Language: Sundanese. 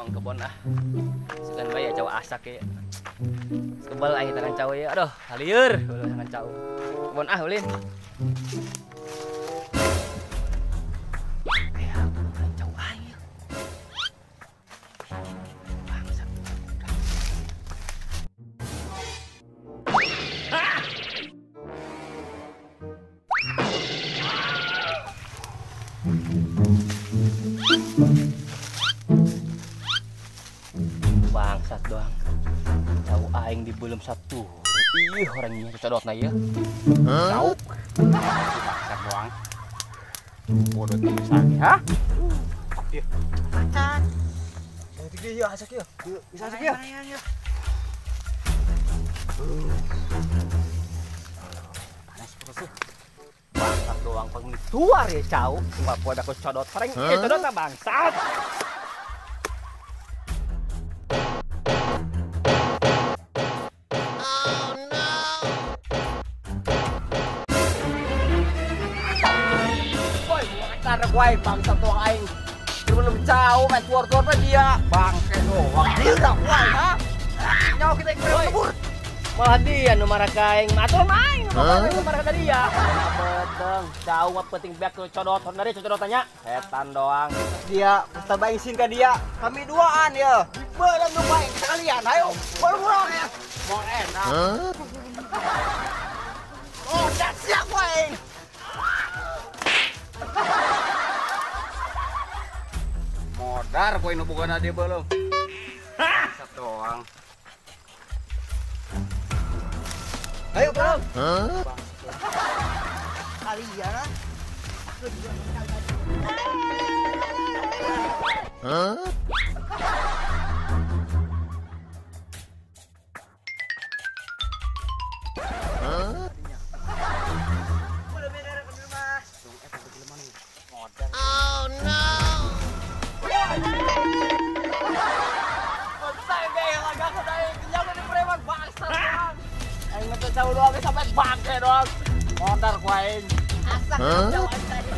Nyong kebon ah. Segan bae ya cau asak ya. Kebal aing tangan cau ya. Aduh, halieur tangan cau. Kebon ah ulin. Ya, cau aing ya. Bangsat. Bangsat doang. Cau aing di belum satu. Ih, orangnya codotna ieu. Cau. Bangsat doang. Bodoh pisan ha? Ieu. Acan. Ieu ieu asak ieu. Bisa asak ieu. Panas terus. Bangsat doang pang tuar ya cau. Cuma poe aku codot sareng ieu codotna bangsat. Woi bangsat doang aing. Belum jauh main tuar-tuar mah dia. Bangke doang. Dia woi ha. Nyawa kita ikut kabur. Malah dia nu marah ka aing. Atuh mah aing nu marah ka dia. Beteng, jauh mah penting beak nu codot, dari codot tanya. Setan doang. Dia pesta baing sin ka dia. Kami duaan ya. Belum nu baing sekalian. Ayo, baru kurang ya. Mau enak. Oh, dah siap aing. Modar kowe nu bogana dia belum. Bangsat doang. Ayo, Bang. Kalian. Aku juga Hah? Oh no. Aing mah jauh doang sampai bangke doang. Modar ku aing. Asak jauh aing tadi.